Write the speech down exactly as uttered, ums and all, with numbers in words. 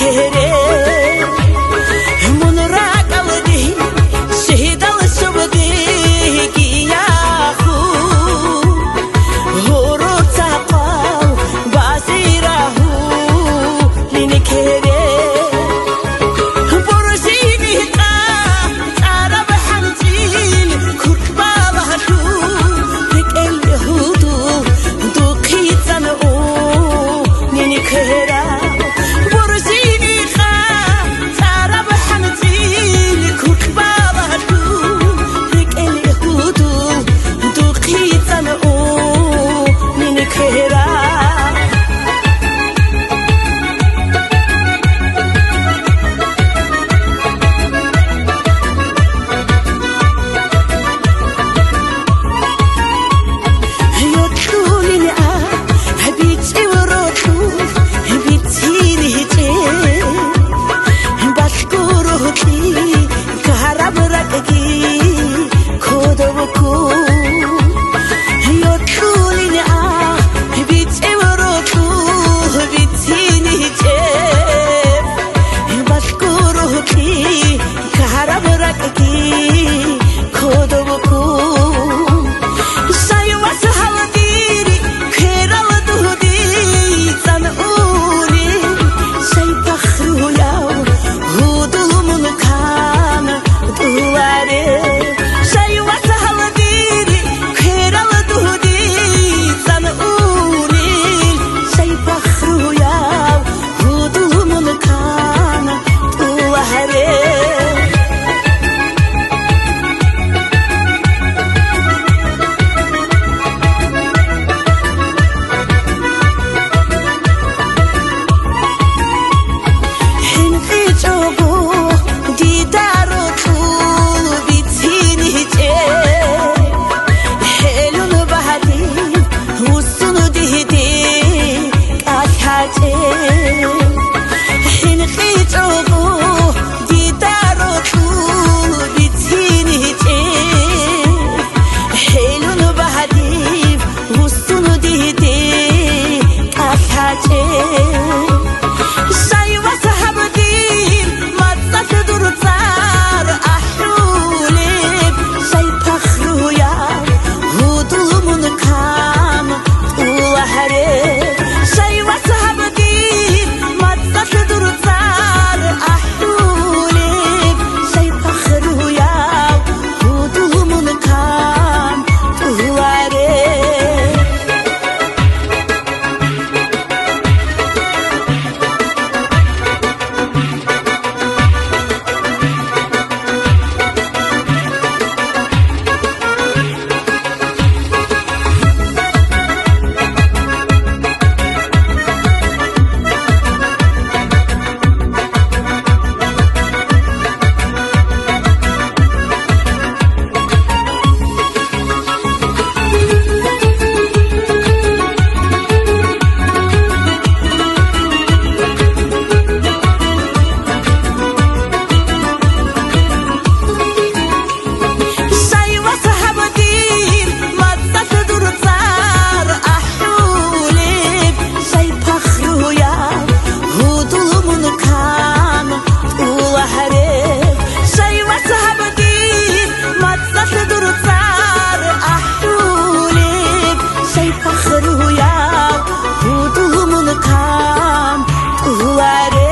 Гьере, мун ракӀалде, щибдал щиб дигияхъу, гьуруца хъвал базирагьу лин кере. Буржиникъа цӀараб хӀанцӀил куркбалагьу, рекӀел гьудул духъицӀан унин кверал. Буржиникъа цӀараб хӀанцӀил куркбалагьу, рекӀел гьудул духъицӀан унин кверал. Йокьулин а, бичӀев рокьул бицин гьечӀе, балъго рокьи ккараб ракӀги кодобго. Йокьулин а, бичӀев рокьул бицин гьечӀеб, балъго рокьи ккараб ракӀги кодобго. Щай, вас, гьал дир кверал дугьдицӀан унел, щай, пахруяв гьудул мун кантӀуларел. Щай, вас, гьал дир кверал дугьдицӀан унел, щай, пахруяв гьудул мун кантӀуларел. ХӀинкъичӀого дида рокьул бицин гьечӀеб, хӀелун багьадин вуссун дигьде кӀалъачӀеб. ХӀинкъичӀого дида рокьул бицин гьечӀеб, хӀелун багьадин вуссун дигьде кӀалъачӀеб. Щай, вас, гьаб дир мацӀалъ дур цӀар ахӀулеб, щай, пахруяв гьудул мун кантӀуларел. Щай, вас, гьаб дир мацӀалъ дур цӀар ахӀулеб, щай, пахруяв гьудул мун кантӀуларел. Щай, вас, гьаб дир мацӀалъ дур цӀар ахӀулеб, щай, пахруяб гьудул мун кантӀулагьареб. Щай, вас, гьаб дир мацӀалъ дур цӀар ахӀулеб, щай, пахруяб гьудул мун кантӀулагьареб.